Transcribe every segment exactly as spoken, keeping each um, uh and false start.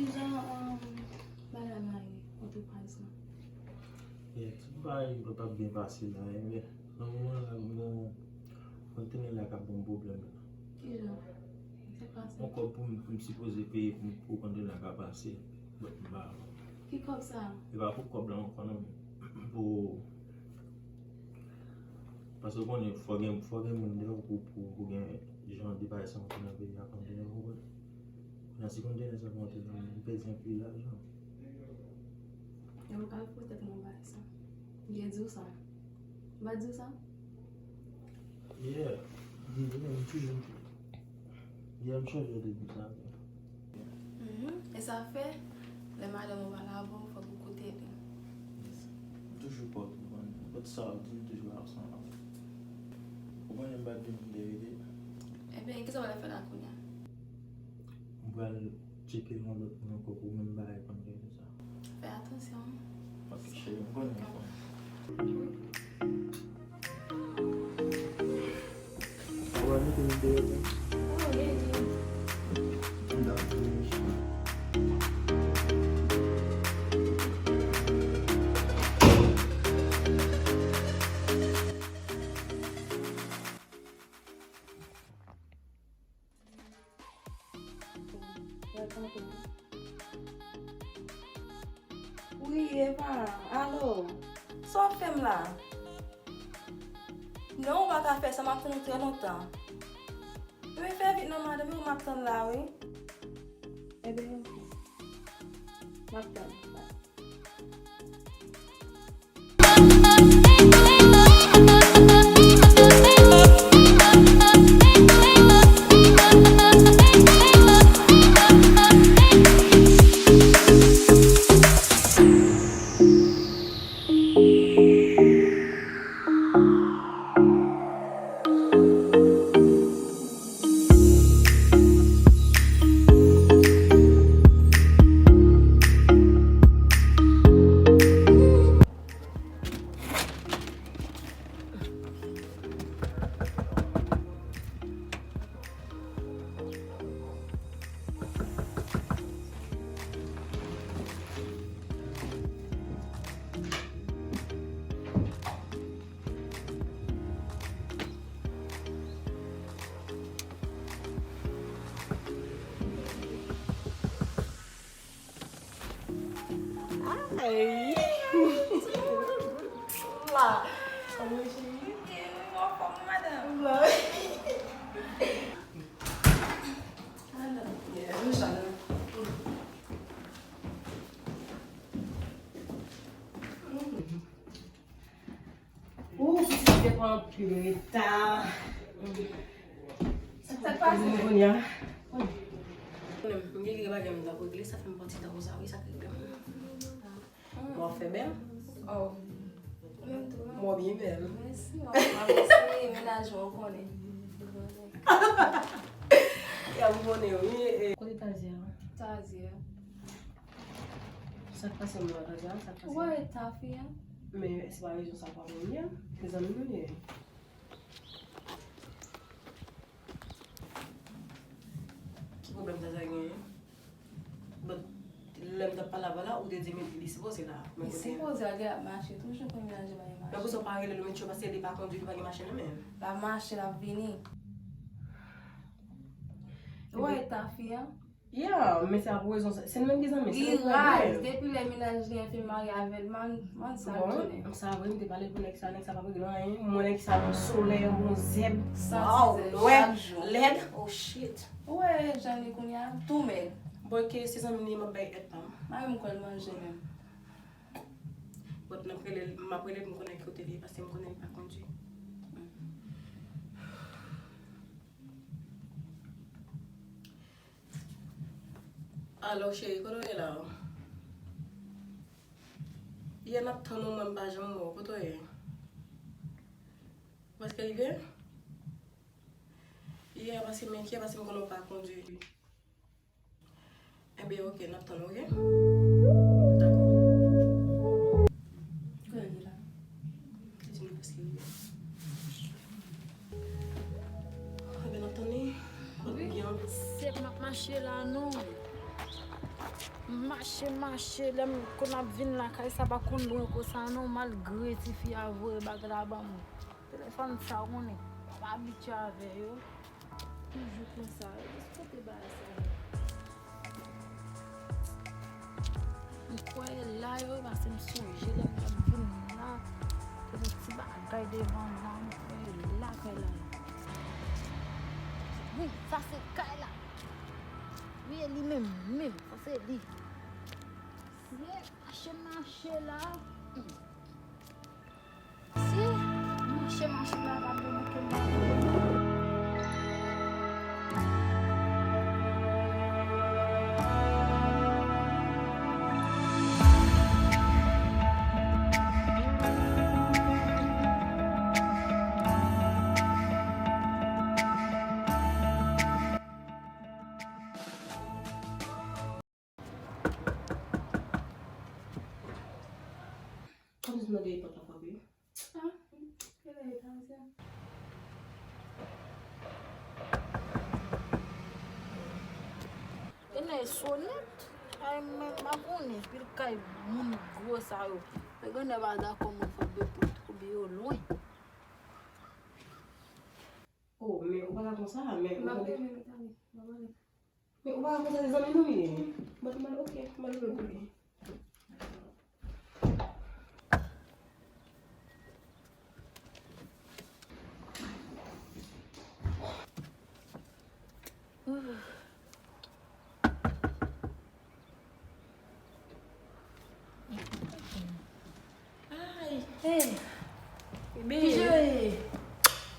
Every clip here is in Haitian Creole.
Kijan, um, bagay la ye, antrepraz la? Yeah, tout bagay yo p ap byen pase la, men nan moman la, m gen yon kontènè la k ap ban m pwoblèm la. Kijan? Sa k pase? Yon kòb pou m, pou m sipoze peye pou, pou kontènè la ka pase, but m pa. Ki kòb sa? E pa pou kòb la ankò non, pou Paske w konnen, fò gen, fò gen moun deyò pou, pou, pou gen jan de bagay sa antre nan peyi a, kontènè, ou konprann? Nan si kontènè sa pa antre nan men m, m pèdi anpil lajan. E ou ka foutet mwen bagay sa. M te di w sa. M pa di w sa? Yeah. M, m toujou Yeah, m chonje w te di sa. Mhm. E sa fè, lè madanm ou pa la avè w, fòk ou koute li. Yes. M toujou pa w konprann. Nenpòt sa w di, m toujou la ansanm avè w. Ou konnen m pa t vin pou de rete. Ebyen, kisa w pral fè la kounye a? M pral tcheke yon lòt moun ankò pou menm bagay konn rete sa. Fè atansyon. Ok, cheri, m konnen. Ou va mete m deyò tou. Wi, Eva, alo. Sa w ap fè m la? Non, ou pa ka fè sa, m ap tann ou trè lontan. Men fè vit non, madanm, wi, m ap tann la, wi. Ebyen, ok. M ap tann. Ay! La! Anmwe cheri. Ou anfòm, madanm? La. Madanm. Yeah, nou chale. Ou, si se te pa anpil reta. Sa k pase? Kounye a. M gen kèk bagay m t ap regle, sa fè m pati tan konsa, wi, sa k regle m. Bon, w ap fè bèl. Oh. Ou menm tou, non? Mwen byen bèl. Mèsi, w ap, w ap eseye menaj mwen, ou konnen. Ya, m konnen, wi. Kote Tazi a? Tazi a. Sa k pase, mwen, Tazi a? Sa k pase? Ou wè eta fi a? Men se pa rezon sa pa pou mwen, se zanmi nou ye. Ki pwoblèm Tazi a genyen? But, lè m t ap pale avè w la, ou te di m li sipoze la. Men kote? Li sipoze al gen ap mache toujou pou menaj li pa gen machin. Men poukisa w pa rele l, ou mete yo, paske li pa kondui, li pa gen machin nan men l. L ap mache, l ap vini. Ou wè eta fi a? Yeah, men se pa pou rezon sa. Se l menm ki zanmi, se li menm ki raz. Depi lè menaj li an fin marye avè l, man, man sa l tounen. Bon, sa vre, m te pale pou nèg sa, nèg sa pa regle anyen. Mwen nèg sa solè, yon bon zèb. Santi zèb chak jou. Lèd. Oh shit. Ou wè jan li kounye a, tou mèg. Bon, ke se zanmi li, m ap bay èd pa m. Mwen menm kwè l manje menm. But n ap rele, m ap rele pou m konnen ki kote li ye, paske m konnen li pa kondui. Alo, cheri, kote w ye la? Yè n ap tann ou, mwen m pa janm wè w. Kote w ye? Ou prèske rive? Yè, paske m enkyè, paske m konnen w pa kondui. Enben, oke, n ap tann ou, oke? Dakò. Kote l ye la? Li di nou prèske rive. Enben, n ap tann li. Wi. Byen. Se m ap mache la, non. M mache, mache, lè m konn ap vin lakay, sa pa konn lwen konsa non, malgre tifi a voye bagay la ban mwen. Telefòn sa, ou konnen, m abitye avè yo. Toujou konsa, yo jis pote bagay sa. M kwè la yo, paske m sonje lè m t ap vin la, te gen ti bagay devan la, m kwè la kay la. Wi, sa se kay la. Wi, e li menm, li menm, sa se li. Mache, mache la. Si, mache, mache la, pa byen manke m. Kòm si m tande pòt la frape. Ah, kèlè e Tazia? Genlè e sonèt. Ay, men m pa konnen, pil kay moun gwo sa yo. Men genlè pa dakò moun frape pòt, oubyen yo lwen. Oh, men ou pa ka konsa, men ou pa ka. M ap rele, tande, m ap rele. Men ou pa ka konsa, se zanmi nou ye. Mwen, mwen, ok, mwen, mwen, ok. Ay, hey. Bebe. Kijan w ye?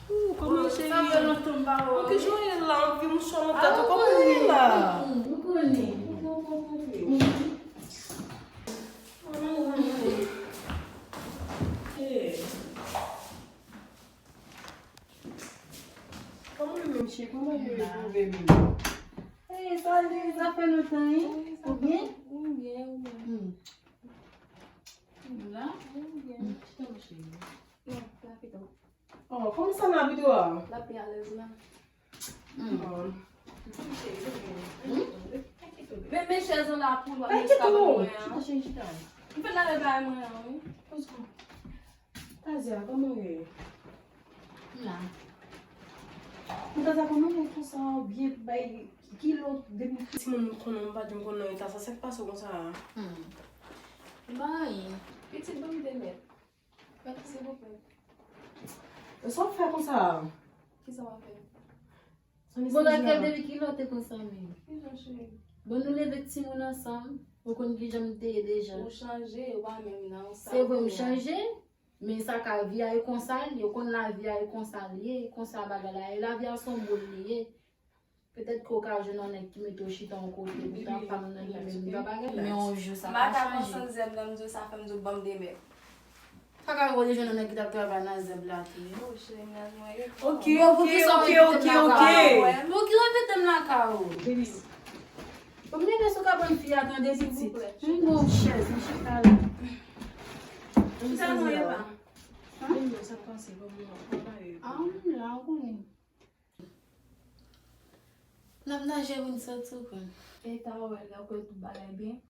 Ooh, kòman cheri? Sa fè lontan m pa wè w. Kijan w ye la? Anvi mouchwa nan tèt ou. Kòman w ye la? M konnen. Hey. Kòman w ye menm cheri? Kòman w ye menm? Hey, salut, sa fè lontan, wi. Ou byen? M byen, ou menm? Hmm. M la? M byen. Hmm, chita non, cheri. Non, la pito. Oh, kòman sa nan pito a? La pi alèz la. Hmm. Oh. Hmm? Men, men chèz an la pou l wè. Chita, cheri, chita. M fè lave bagay mwen an, wi. Tazia, kòman w ye? M la. Tazia, kòman w ye konsa, w byen bay kilo depi timoun m konnen, m pa janm konn nan eta sa, sa k pase w konsa a? Hmm. M pa anyen. Pitit, ban m de mèt. Mèt, silvouplè. Sa w fè konsa a? Kisa w ap fè? Bon, Raquel, depi kilè w te konsa menm? Kijan, cheri? Bon, nou leve timoun ansanm, ou konn kijan m te ye deja. Ou chanje, ou pa menm nan, ou sa. Se vre, m chanje, men sa ka, vi a e konsa l ye, ou konn lavi a e konsa l ye, konsa bagay la ye, lavi a se yon boul li ye. Petèt ke w ka jwenn yon nèg ki mete w chita yon kote, ou ta fanm nan li menm, li pa bagay la. Men yon jou sa ka chanje. M pa ka pran sant zèb nan, m di w sa fè m di w ban m de mèt. Sa ka rive w te jwenn yon nèg ki t ap travay nan zèb la tou, wi. Oh, cheri, mennaj mwen, e. Ok, ok, ok, ok, ok. Pou ki w envite m lakay ou? Baby. Bon, m leve sou kabann fi a, tande pitit. M gon chèz, m chita la. Chita non, Eva. Baby, sa k pase, kòman w ye? Ah, m la, ou konnen. N ap naje, wi, m santi w konn. E ta wè, lè w kwè tout bagay byen.